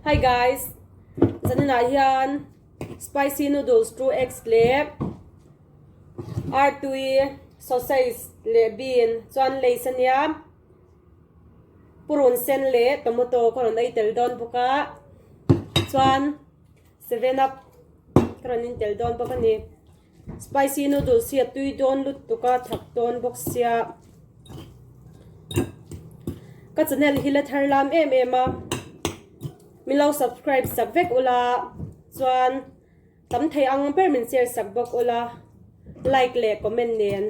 Hi guys, zaninah hian spicy noodles 2x leh artui sausage leh bean chuan lace ania purun sen leh tomato ka rawn ei tel dawn bawk a chuan 7up ka rawn in tel dawn bawk a ni. Spicy noodles hi a tui dawn lutuk a, thak dawn bawk sia. Ka channel hi la thar lam em em a, min lo subscribe sak vek ula chuan tam thei ang ber min share sak bawk ula like leh comment nen.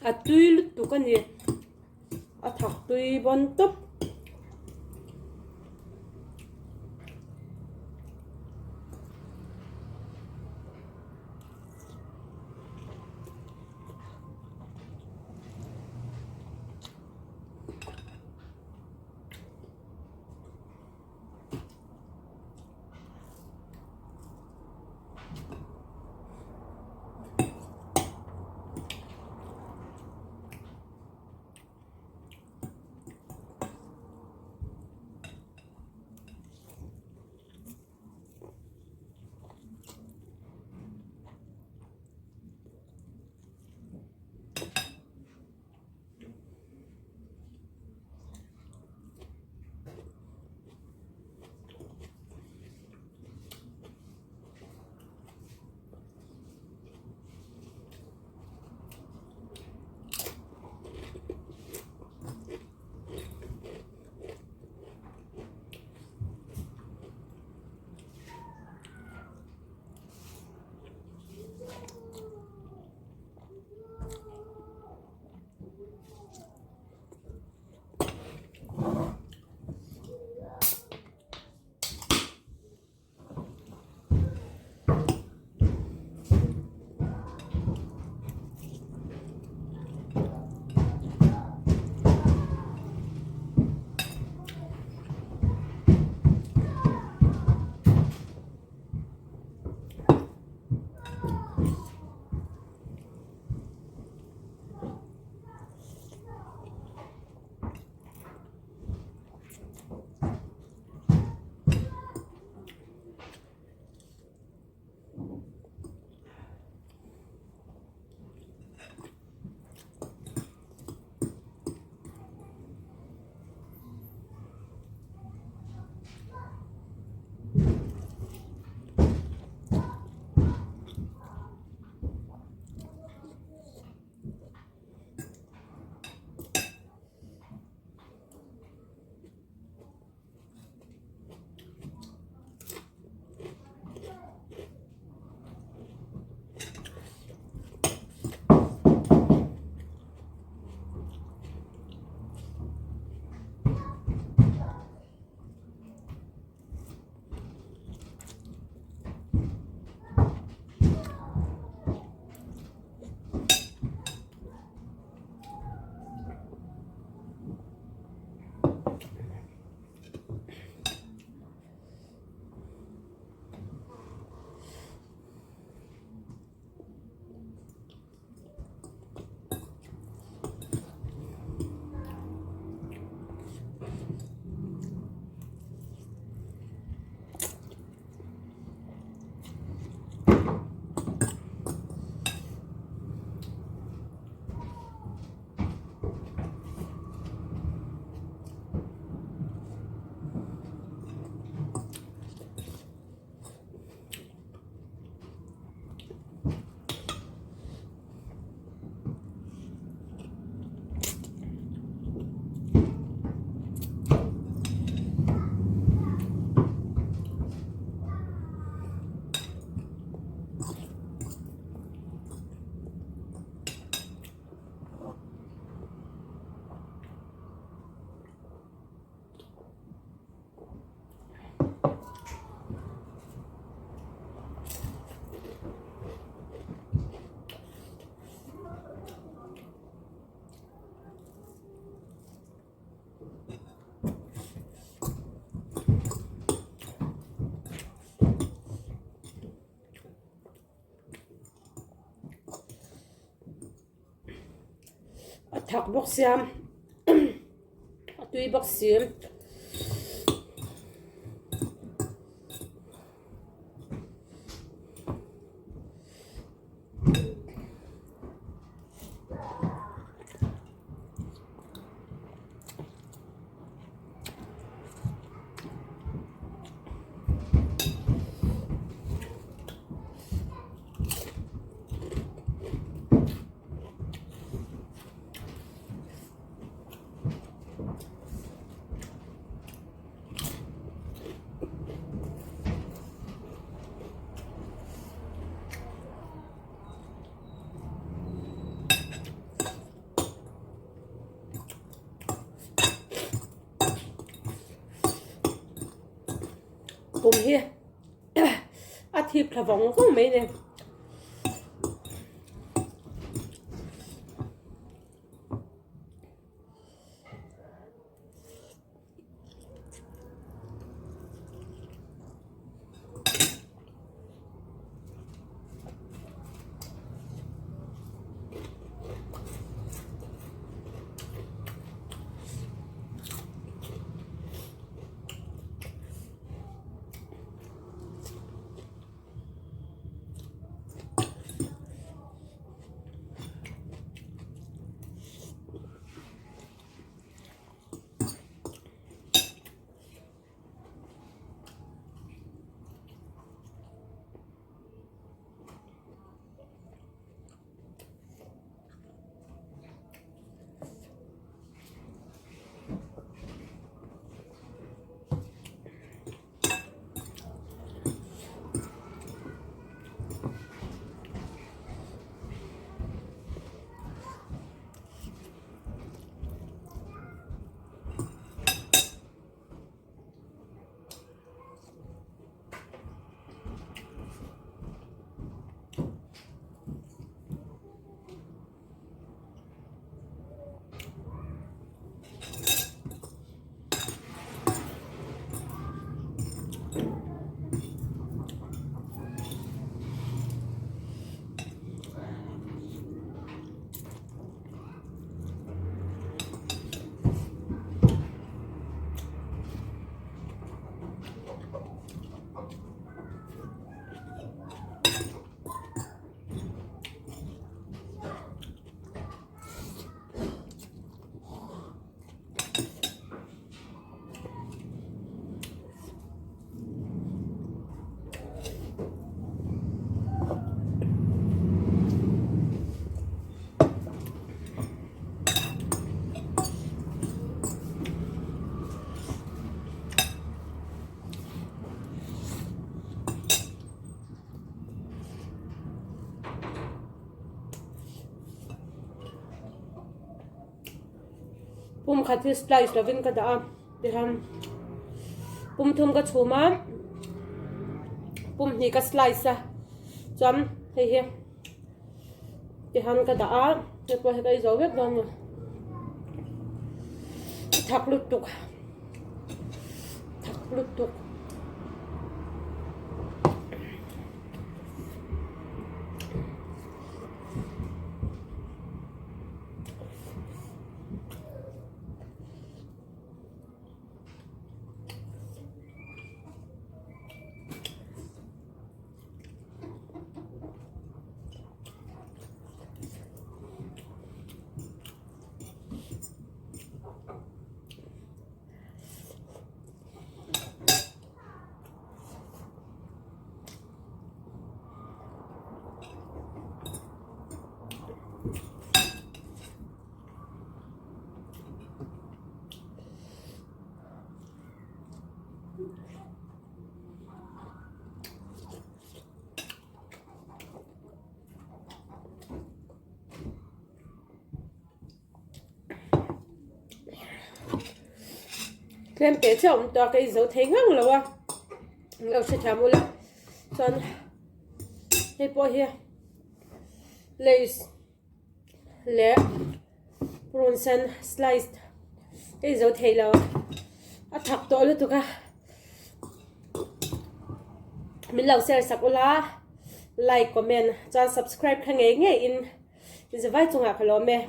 A tui lutuk a ni a thak tui bawn tawp. A thak bawk sia a tui bawk si. Pum hi a thip thla vawng vawng mai ni. Pum khat hi slice lovin ka dah a tihian pum thum ka chhum a pum hnih ka slice a chuan hei hi tihian ka dah a hei pawh hi ka ei zo vek dawn a ni thak lutuk thak lutuk. Tlem teh chiah awm tawh a ka inzo thei ngang lo a an lo hrethiam ula chuan hei pawh hi lace leh purun sen sliced ka inzo thei lo a thak tawh lutuk a min lo share sak ula like comment chuan subscribe kha ngei ngei in inzavai chungah ka lawm e.